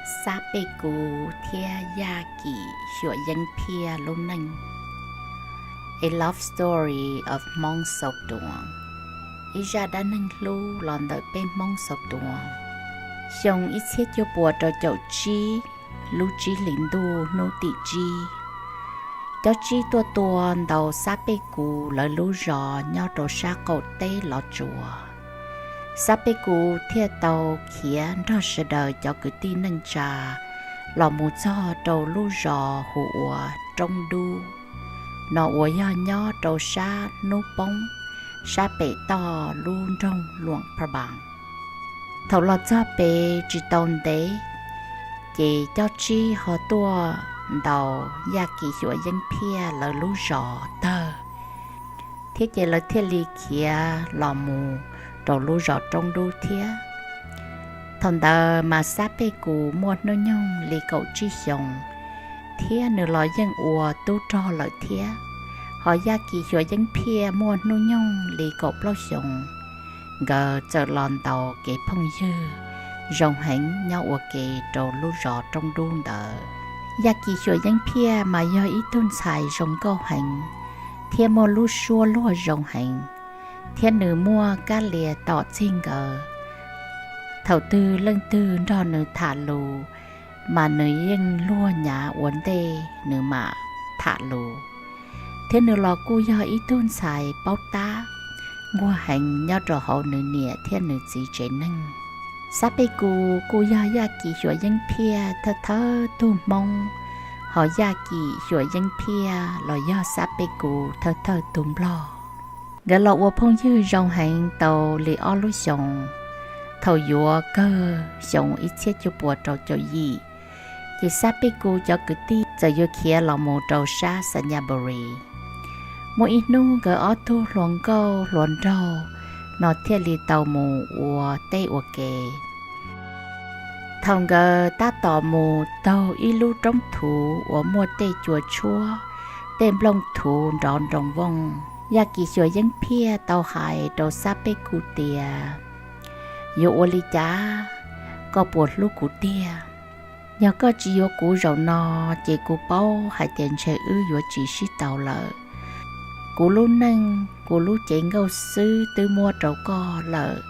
Xab Pej Kus thiab Yaj Kim Xyuam Yeeb Phiaj lub neej. A Love Story of Hmoob Xaus Duas. Ib zaj dab neeg hlub los ntawm peb Hmoob Xaus Duas. Xyoo ib txhiab cuaj puas rau caum tsib, lub tsib hlis ntuj hnub tim tsib, Cob Tsib tuaj tua ntaus Xab Pej Kus lawv lub zos nyob rau sab qaum teb Los Tsuas. Xab Pej Kus thiaj tau khiav nrog sawv daws cov kwv tij neej tsa los mus txog rau lub zos hu ua Roob Dub no uas yog nyob rau sab hnub poob, sab pem toj lub nroog Luam Pha Npas. Thaum los txog pem tsis tau ntev, ces Cob Tsib ho tuaj ntaus Yaj Kim Xyuam Yeeb Phiaj lawv lub zos tawg, thiab ces lawv thiaj li khiav los mus rau lub zos Roob Dub thiab. Thaum ntawd mas Xab Pej Kus muaj hnub nyoog li kaum tsib xyoos, thiab nws los yeej ua tub rog lawm thiab. Ho Yaj Kim Xyuam Yeeb Phiaj muaj hnub nyoog li kaum plaub xyoos. Nkawd txawm los ntaus kev phooj ywg zoo heev nyob ua ke rau lub zos Roob Dub ntawd. Yaj Kim Xyuam Yeeb Phiaj mas yog ib tug ntxhais zoo nkauj heev, thiab muaj lub suab luag zoo heev, thiab nws muaj kab lias tom txij nkawm. Thaum twg leej twg nrog nws tham lus, mas nws yeej luag nyav ua ntej nws mam tham lus, thiab nws los kuj yog ib tug ntxhais paub tab nquag heev nyob rau hauv nws niam thiab nws txiv tsev neeg. Xab Pej Kus kuj yog Yaj Kim Xyuam Yeeb Phiaj thawj thawj tug Hmoob, ho Yaj Kim Xyuam Yeeb Phiaj los yog Xab Pej Kus thawj thawj tug Nplog. Nkawd los ua phooj ywg zoo heev tau li ob lub xyoos. Thaum yuav kawg xyoo ib txhiab cuaj puas rau caum yim, ces Xab Pej Kus cov kwv tij txawm yuav khiav los mus rau sab Xas Nyas Npus Ris. Muaj ib hnub nkawd ob tug hluas nkauj hluas nraug no thiaj li tau mus ua teb ua ke. Thaum nkawd tab tom mus taug ib lub roob thuv uas muaj tej cua tshuab, tej nplooj thuv nrov nroos vooj, Yaj Kim Xyuam Yeeb Phiaj tau hais rau Xab Pej Kus tias, Yuav ua li cas? Koj puas hlub kuv tiag? Yog koj tsis yuav kuv zaum no, ces kuv paub hais tias ntshe wb yuav tsis sib tau lawm. Kuv lub neej, kuv lub cev nkauj xwb twb muab rau koj lawm.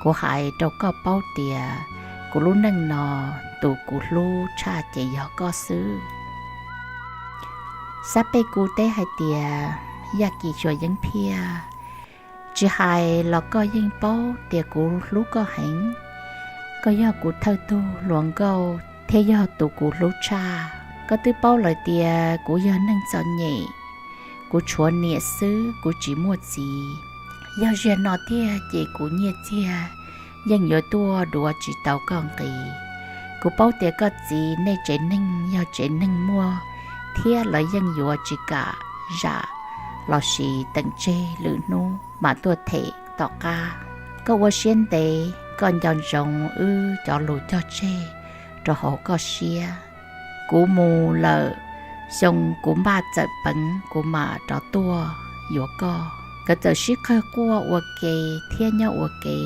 Kuv hais rau koj paub tias kuv lub neej no, tus kuv hlub tshaj ces yog koj xwb. Xab Pej Kus teb hais tias, Yaj Kim Xyuam Yeeb Phiaj, tsis hais los koj yeej paub tias kuv hlub koj heev. Koj yog kuv thawj tug hluas nkauj thiab yog tus kuv hlub tshaj. Koj twb paub lawm tias kuv yog neeg txom nyem, kuv tshuav niam xwb, kuv tsis muaj txiv. Yog zaum no tiag ces kuv nyiaj txiag yeej yuav tuaj duav tsis tau koj nqi. Kuv paub tias koj txiv nej tsev neeg yog tsev neeg muaj, thiab lawv yeej yuav tsis kam zam lossis teem tseg lwm hnub mam tuaj them tom qab. Koj ua siab ntev, koj nco ntsoov wb cov lus cog tseg rau hauv koj siab. Kuv mus lawm, xyoo kuv npaj txawm peev kuv mam rov tuaj yuav koj. Nkawd txawm sib qawg quaj ua ke thiab nyob ua ke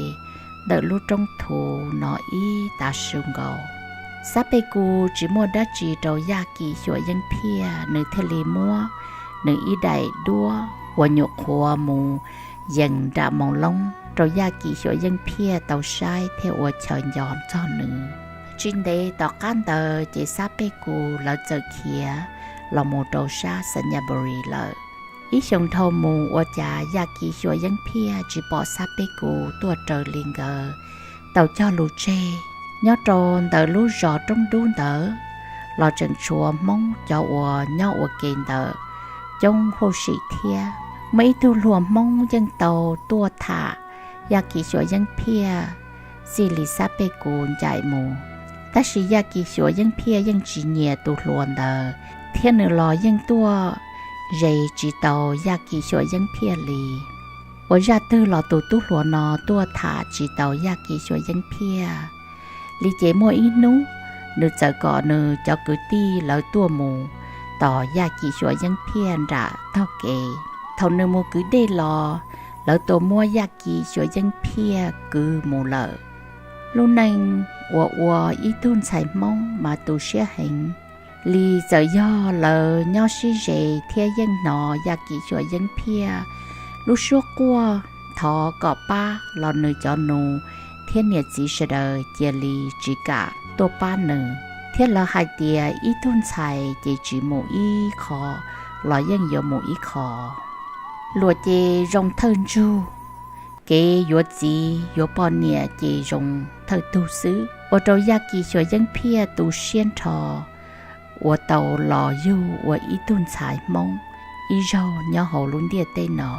ntawm lub roob thuv no ib tav su nkaus. Xab Pej Kus tsis muaj dab tsi rau Yaj Kim Xyuam Yeeb Phiaj, nws thiaj li muab nws ib daim duab uas nyuam qhuav mus yees nram Moos Loob rau Yaj Kim Xyuam Yeeb Phiaj tau saib thiab ua chaw nco txog nws. Tsis ntev tom qab ntawd ces Xab Pej Kus lawv txawm khiav los mus rau sab Xas Nyas Npus Ris lawm. Ib xyoos dhau mus ua cas Yaj Kim Xyuam Yeeb Phiaj tsis pom Xab Pej Kus tuaj raws li nkawd tau cog lus tseg. Nyob rau ntawm lub zos Roob Dub ntawd los tseem tshuav Hmoob cov uas nyob ua ke ntawm coob huj sim thiab. Muaj ib tug hluas Hmoob yeej tau tuaj tham Yaj Kim Xyuam Yeeb Phiaj txij li Xab Pej Kus ncaim mus. Tab sis Yaj Kim Xyuam Yeeb Phiaj yeej tsis nyiam tus hluas ntawd, thiab nws los yeej tuaj ze tsis tau Yaj Kim Xyuam Yeeb Phiaj li. Ua zaj twg los tus tub hluas no tuaj tham tsis tau Yaj Kim Xyuam Yeeb Phiaj li. Ces muaj ib hnub, nws txawm kom nws cov kwv tij lawv tuaj mus tos Yaj Kim Xyuam Yeeb Phiaj nram taug kev. Thaum nws mus kwv dej los, lawv tau muab Yaj Kim Xyuam Yeeb Phiaj kwv mus lawm. Lub neej uas ua ib tug ntxhais Hmoob mas tu siab heev li. Txawm yog lawv nyob sib ze thiab yeej hnov Yaj Kim Xyuas Yeeb Phiaj lub suab quaj thov kom pab los nws cov nus thiab niam txiv sawv daws cia li tsis kam tuaj pab nws, thiab lawv hais tias ib tug ntxhais ces tsis mus ib qho los yeej yuav mus ib qho. Luam ces zoo thawj ntsug, kev yuav txiv yuav poj niam ces zoo thawj tug xwb, ua rau Yaj Kim Xyuas Yeeb Phiaj tu siab nrho uas tau los yug ua ib tug ntxhais Hmoob ib zaug nyob hauv lub ntiaj teb no.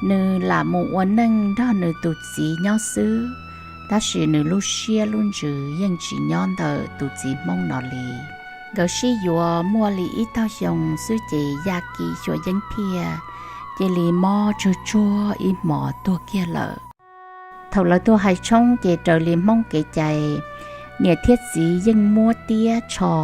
Nws lam mus ua neej nrog nws tus txiv nyob xwb, tab sis nws lub siab lub ntsws yeej tsis nyob ntawm tus txiv Hmoob no li. Nkawd sib yuav muaj li ib tog xyoo xwb ces Yaj Kim Xyuas Yeeb Phiaj cia li mob tsuag tsuag ib hmos tuag kiag lawm. Thaum lawv tuag hais tshoob ces raws li Hmoob kev cai, niam thiab txiv yeej muab tiab tsho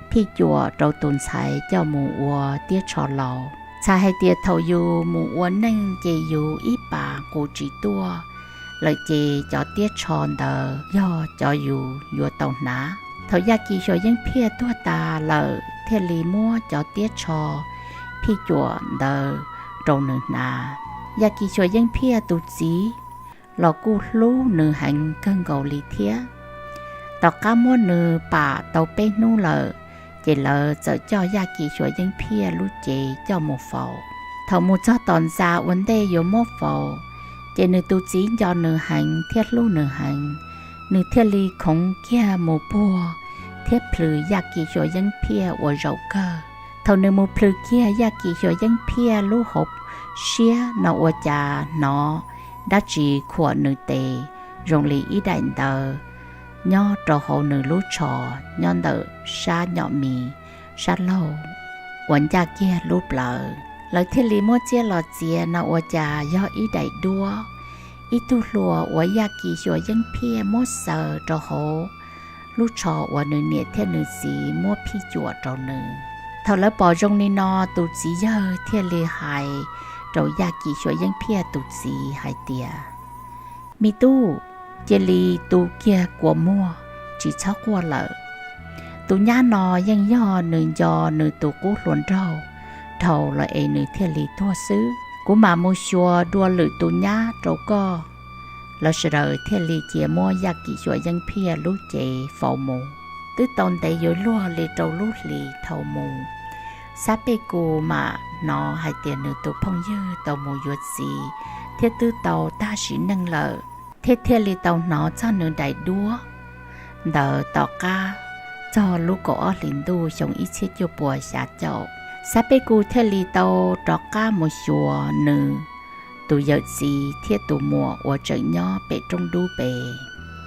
phij cuam rau tus ntxhais coj mus ua tiab tsho laus. Txhais hais tias thaum yus mus ua neej ces yus ib pas qus tsis tuaj lawm ces cov tiab tsho ntawd yog cov yus yuav tau hnav. Thaum Yaj Kim Xyuas Yeeb Phiaj tuag tas lawm thiaj li muab cov tiab tsho phij cuam ntawd rau nws hnav. Yaj Kim Xyuas Yeeb Phiaj tus txiv los kuj hlub nws heev kawg nkaus li thiab. Tom qab muab nws pam tau peb hnub lawm, ces lawv txawm coj Yaj Kim Xyuas Yeeb Phiaj lub cev coj mus faus. Thaum mus txog tom ntxa ua ntej yuav muab faus, ces nws tus txiv nco nws heev thiab hlub nws heev, nws thiaj li khoov kiag mus puag thiab plhws Yaj Kim Xyuas Yeeb Phiaj ua zaum kawg. Thaum nws mus plhws kiag Yaj Kim Xyuas Yeeb Phiaj lub hauv siab no ua cas hnov dab tsi khuam nws tes zoo li ib daim ntawv nyob rau hauv nws lub tsho nyob ntawm sab nyom mis sab laug uas ncaj kiag lub plawv. Lawv thiaj li muab txiab los txiav no ua cas yog ib daim duab, ib tug hlua uas Yaj Kim Xyuas Yeeb Phiaj muab xaws rau hauv lub tsho uas nws niam thiab nws txiv muab phij cuam rau nws. Thaum lawv pom zoo li no, tus txiv yawg thiaj li hais rau Yaj Kim Xyuas Yeeb Phiaj tus txiv hais tias, me tub, cia li tu kiag kua muag, tsis txhob quaj lawm. Tus nyab no yeej yog nws nco nws tus qub hluas nraug dhau los es nws thiaj li tuag xwb. Kuv mam mus xyuas dua lwm tus nyab rau koj. Lawv sawv daws thiaj li cia muab Yaj Kim Xyuas Yeeb Phiaj lub cev faus mus. Twb tau ntev yuav luag li rau lub hlis dhau mus, Xab Pej Kus mam hnov hais tias nws tus phooj ywg tau mus yuav txiv thiab twb tau tag sim neej lawm, thiab thiaj li tau hnov txog nws daim duab ntawd tom qab txog lub kaum ob hlis ntuj xyoo ib txhiab cuaj puas xya caum. Xab Pej Kus thiaj li tau rov qab mus xyuas nws tus yawm txiv thiab tus muam uas tseem nyob pem roob dub pem.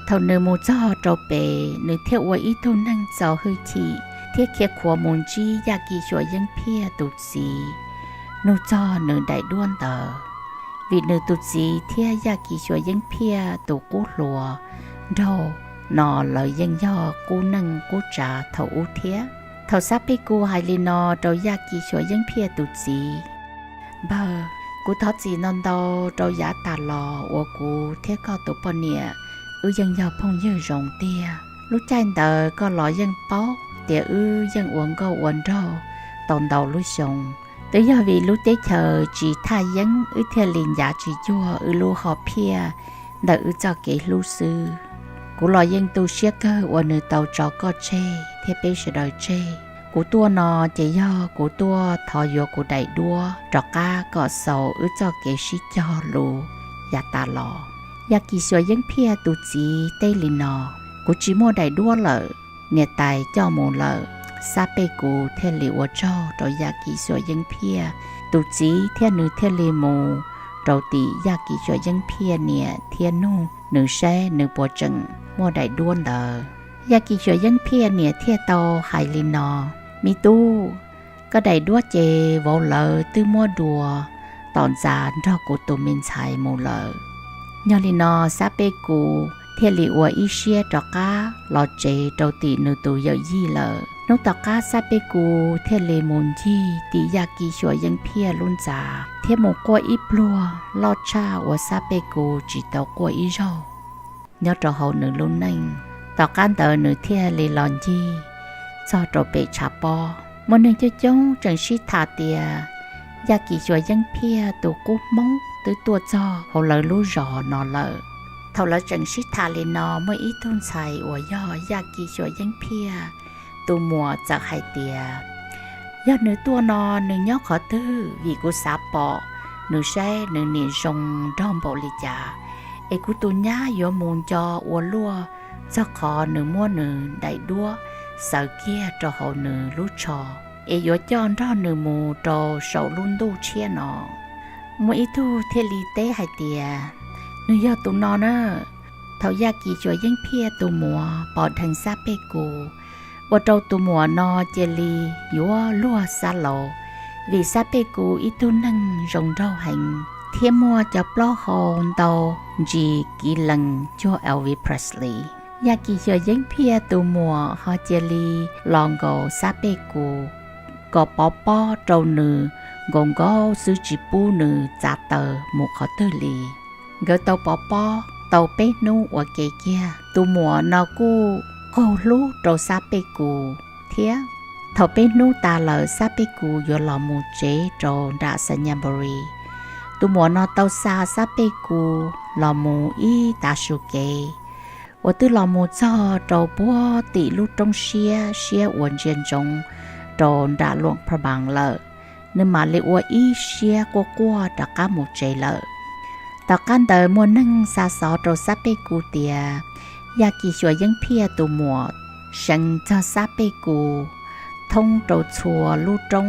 Thaum nws mus txog rau pem, nws thiaj ua ib tug neeg txo hwj chim thiab khiav khuav mus ntsib Yaj Kim Xyuas Yeeb Phiaj tus txiv nug txog nws daim duab ntawd, vim nws tus txiv thiab Yaj Kim Xyuas Yeeb Phiaj tus qub hluas nraug no lawv yeej yog qub neej qub tsav thaum ub thiab. Thaum Xab Pej Kus hais li no rau Yaj Kim Xyuas Yeeb Phiaj tus txiv, npawg, kuv thov txim ntau ntau rau yav tas los uas kuv thiab koj tus poj niam wb yeej yog phooj ywg zoo tiag. Lub caij ntawd koj los yeej paub tias wb yeej ua nkauj ua nraug tau ntau lub xyoo. Twb yog vim lub teb chaws tsis thaj yeeb wb thiaj li ncav tsis cuag wb lub hom phiaj ntawm wb txoj kev hlub xwb. Kuv los yeej tu siab kawg uas nws tau tso koj tseg thiab peb sawv daws tseg. Kuv tuaj no ces yog kuv tuaj thov yuav kuv daim duab rov qab kom xaus wb txoj kev sib cog lus yav tas los. Yaj Kim Xyuas Yeeb Phiaj tus txiv teb li no, kuv tsis muaj daim duab lawm, niam tais coj mus lawm. Xab Pej Kus thiaj li ua tsaug rau Yaj Kim Xyuas Yeeb Phiaj tus txiv thiab nws thiaj li mus rau tim Yaj Kim Xyuas Yeeb Phiaj niam thiab nug nws saib nws puas tseem muaj daim duab ntawd. Yaj Kim Xyuas Yeeb Phiaj niam thiaj tau hais li no, me tub, koj daim duab ces vauv lawv twb muab dua tom ntxa nrog kuv tus me ntxhais mus lawm. Yog li no Xab Pej Kus thiaj li ua ib siab rov qab los tsev rau tim nws tus yawm yij lawm. Hnub tom qab Xab Pej Kus thiaj li mus ncig tim Yaj Kim Xyuas Yeeb Phiaj lub ntxa thiab mus quaj ib pluag loj tshaj uas Xab Pej Kus tsis tau quaj ib zaug nyob rau hauv nws lub neej. Tom qab ntawd nws thiaj li los ncig txog rau pem tshav pob. Muaj neeg coob coob tseem sib tham tias Yaj Kim Xyuas Yeeb Phiaj tus qub Hmoob twb tuaj txog hauv lawv lub zos no lawm. Thaum lawv tseem sib tham li no, muaj ib tug ntxhais uas yog Yaj Kim Xyuas Yeeb Phiaj tus muam txawm hais tias, yog nws tuaj no nws nyob qhov twg, vim kuv xav pom nws saib nws niam zoo nraug npaum li cas, es kuv tus nyab yuav mus nco ua luaj txog qhov nws muab nws daim duab xaws kiag rau hauv nws lub tsho, es yuav coj nrog nws mus rau saum lub ntuj tshiab no. Muaj ib tug thiaj li teb hais tias, nws yog tus no na. Thaum Yaj Kim Xyuas Yeeb Phiaj tus muam pom dheev Xab Pej Kus, ua rau tus muam no cia li yuav luag xav laus, vim Xab Pej Kus ib tug neeg zoo nraug heev thiab muaj cov plaub hau ntau ntsis kiv lees cuag Elvis Presley. Yaj Kim Xyuas Yeeb Phiaj tus muam ho cia li los nkaus Xab Pej Kus kom pov pob rau nws nkaus nkaus xwb tsis pub nws txav taws mus qhov twg li. Nkawd tau pov pob tau peb hnub ua ke kiag, tus muam no kuj qaug hlub rau Xab Pej Kus thiab. Thaum peb hnub tas lawm Xab Pej Kus yuav los mus tsev rau nram Xas Nyas Npus Ris, tus muam no tau xa Xab Pej Kus los mus ib tav su kev uas twb los mus txog rau puag tim lub roob siab siab uas ntsia ntsoov rau nram Luam Phas Npaas lawm, nws mam li ua ib siab quaj quaj rov qab mus tsev lawm. Tom qab ntawd muaj neeg xa xov rau Xab Pej Kus tias Yaj Kim Xyuas Yeeb Phiaj tus muam seev txog Xab Pej Kus thoob rau txhua lub roob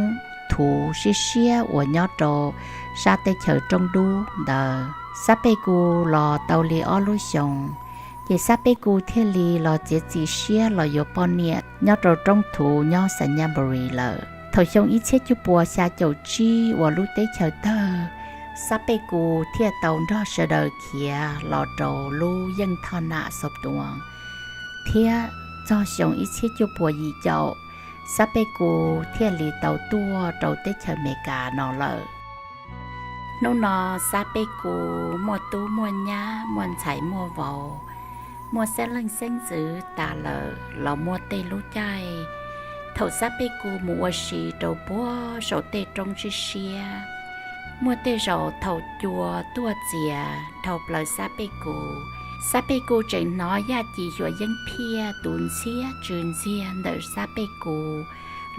thuv siab siab uas nyob rau sab teb chaws roob dub ntawd. Xab Pej Kus los tau li ob lub xyoos, ces Xab Pej Kus thiaj li los txiav txim siab los yuav poj niam nyob rau roob thuv nyob Xas Nyas Npus Ris lawm. Thaum xyoo ib txhiab cuaj puas xya caum tsib uas lub teb chaws tawg, Xab Pej Kus thiaj tau nrog sawv daws khiav los rau lub yeej thoj nam Xauv Tuas, thiab txog xyoo ib txhiab cuaj puas yim caum, Xab Pej Kus thiaj li tau tuaj rau teb chaws Amelikas no lawm. Hnub no Xab Pej Kus muaj tub muaj nyab, muaj ntxhais muaj vauv, muaj xeeb leej xeeb ntxwv tas lawm los muaj tej lub caij thaum Xab Pej Kus mus ua si rau puag saum tej roob siab siab, muaj tej zaum thaum cua tuaj txias dhau plaws Xab Pej Kus, Xab Pej Kus tseem hnov Yaj Kim Xyuas Yeeb Phiaj tus ntxhiab tsw ntxiag ntawm Xab Pej Kus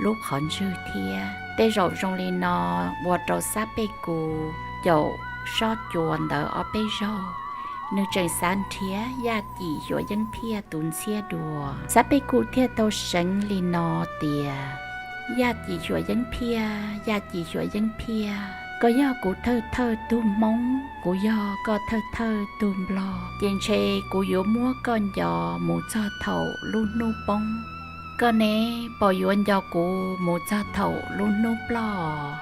lub qhov ntswg thiab. Tej zaum zoo li no ua rau Xab Pej Kus caum sob cua ntawd ob peb zaug, nws tseem xav nrhiav Yaj Kim Xyuas Yeeb Phiaj tus ntxhiab dua. Xab Pej Kus thiaj tau seev li no tias, Yaj Kim Xyuas Yeeb Phiaj, Yaj Kim Xyuas Yeeb Phiaj, koj yog kuv thawj thawj tug Hmoob, kuv yog koj thawj thawj tug Nplog, ces ntshe kuv yuav muab koj nco mus txog thaum lub hnub poob. Koj ne, puas yuav nco kuv mus txog thaum lub hnub ploj,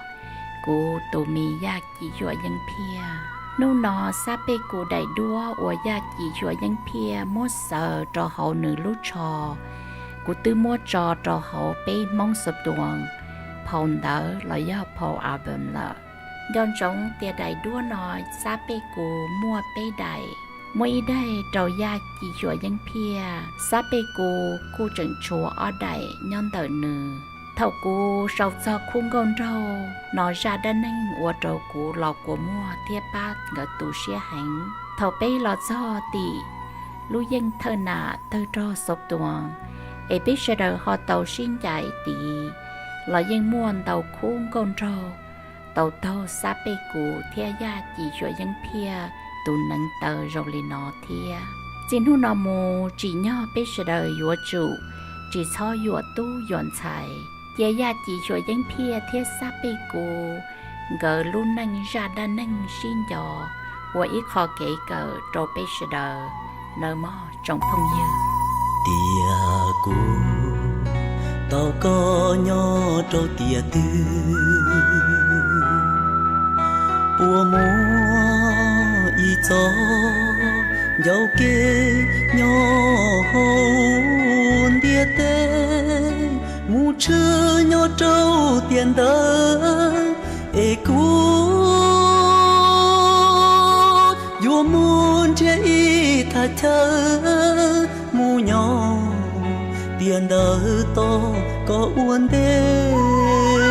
kuv tus me Yaj Kim Xyuas Yeeb Phiaj? Hnub no Xab Pej Kus daim duab uas Yaj Kim Xyuas Yeeb Phiaj muab xaws rau hauv nws lub tsho, kuv twb muab tso rau hauv peb Hmoob Xauv Tuas phau ntawv los yog phau album lawm. Nco ntsoov tias daim duab no Xab Pej Kus muaj peb daim, muaj ib daim rau Yaj Kim Xyuas Yeeb Phiaj, Xab Pej Kus kuj tseem tshuav ob daim nyob ntawm nws. Thaum kuv sau txog khub nkauj nraug no zaj dab neeg ua rau kuv los kua muag thiab pab nkawd tu siab heev. Thaum peb los txog tim lub yeej thawj nam tawg rog Xauv Tuas, es peb sawv daws ho tau sib ncaim tid, los yeej muaj ntau khub nkauj nraug tau taug Xab Pej Kus thiab Yaj Kim Xyuas Yeeb Phiaj tus neev taw zoo li no thiab. Txij hnub no mus tsim nyog peb sawv daws yuav tsum tsis txhob yuam tub yuam ntxhais. Cia Yaj Kim Xyuas Yeeb Phiaj thiab Xab Pej Kus nkawd lub neej zaj dab neeg sib nco ua ib qho kev kawm rau peb sawv daws nawb mog tsoom phooj ywg. Tias kuv tau koj nyob rau tiam twg, puas muaj ib txoj ncauj kev nyob hauv ntiaj teb, mus tshwm nyob rau tiam ntawd, es kuv yuav mus nrhiav ib thaj chaw mus Nyob tiam ntawd tos koj ua ntej.